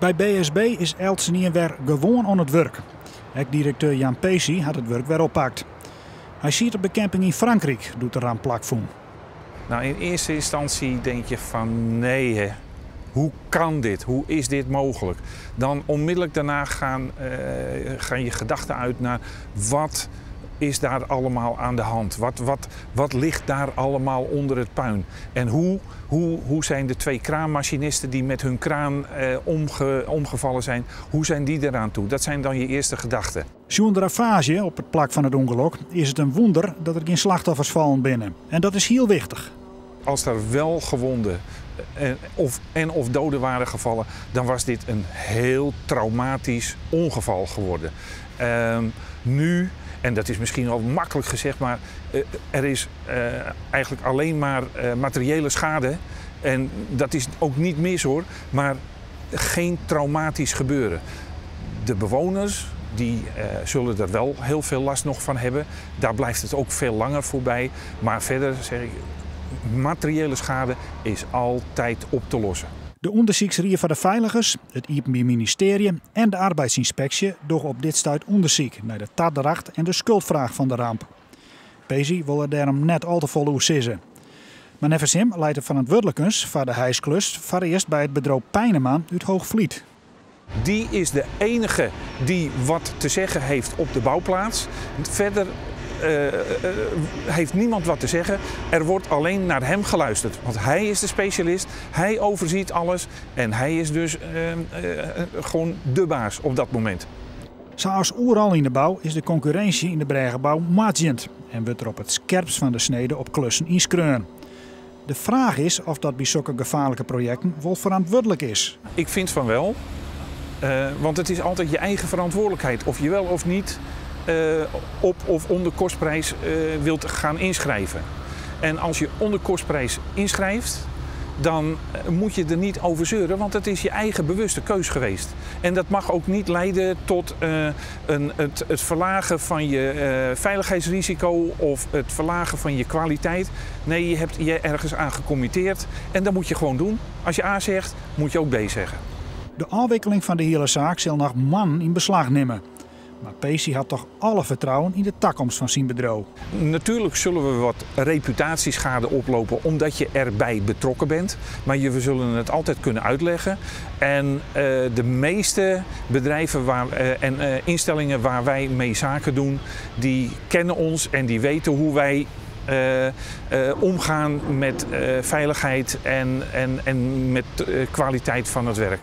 By BSB is eltsenien wer gewoan oan it wurk. Ek direkteur Jan Pesi hat it wurk wer oppakt. Hy siet op de camping yn Frankryk doe't de ramp plakfûn. Nou, in eerste instantie denk je van nee, hè. Hoe kan dit? Hoe is dit mogelijk? Dan onmiddellijk daarna gaan je gedachten uit naar wat is daar allemaal aan de hand? Wat ligt daar allemaal onder het puin? En hoe zijn de twee kraanmachinisten die met hun kraan omgevallen zijn, hoe zijn die eraan toe? Dat zijn dan je eerste gedachten. Sjoen de ravage op it plak fan it ûngelok is it in wûnder dat der gjin slachtoffers fallen binne. En dat is hiel wichtich. Als er wel gewonden en of doden waren gevallen, dan was dit een heel traumatisch ongeval geworden. Nu, en dat is misschien al makkelijk gezegd, maar er is eigenlijk alleen maar materiële schade. En dat is ook niet mis hoor, maar geen traumatisch gebeuren. De bewoners die zullen er wel heel veel last nog van hebben. Daar blijft het ook veel langer voorbij. Maar verder zeg ik, materiële schade is altijd op te lossen. De ûndersyksrie foar de Feiligens, it Iepenbier Ministearje en de arbeidsynspeksje dogge op dit stuit ûndersyk nei de tadracht en de skuldfraach fan de ramp. Pesi wol der dêrom net al te folle oer sizze. Mar neffens him leit de ferantwurdlikens foar de hijsklus foarearst by it bedriuw Pijneman út Hoogvliet. Die is de enige die wat te zeggen heeft op de bouwplaats. Verder heeft niemand wat te zeggen. Er wordt alleen naar hem geluisterd. Want hij is de specialist, hij overziet alles en hij is dus gewoon de baas op dat moment. Zoals oeral yn de bou is de konkurrinsje yn de brêgebou moardzjend en wurdt der op it skerpst fan de snede op klussen ynskreaun. De fraach is oft dat by sokke gefaarlike projekten wol ferantwurdlik is. Ik vind van wel, want het is altijd je eigen verantwoordelijkheid of je wel of niet op of onder kostprijs wilt gaan inschrijven. En als je onder kostprijs inschrijft, dan moet je er niet over zeuren, want het is je eigen bewuste keus geweest. En dat mag ook niet leiden tot het verlagen van je veiligheidsrisico of het verlagen van je kwaliteit. Nee, je hebt je ergens aan gecommitteerd en dat moet je gewoon doen. Als je A zegt, moet je ook B zeggen. De ôfwikkeling fan de hiele saak sil noch moannen yn beslach nimme. Mar Pesi hat dochs alle fertrouwen yn de takomst fan syn bedriuw. Natuurlijk zullen we wat reputatieschade oplopen omdat je erbij betrokken bent. Maar we zullen het altijd kunnen uitleggen. En de meeste bedrijven en instellingen waar wij mee zaken doen, die kennen ons en die weten hoe wij omgaan met veiligheid en met kwaliteit van het werk.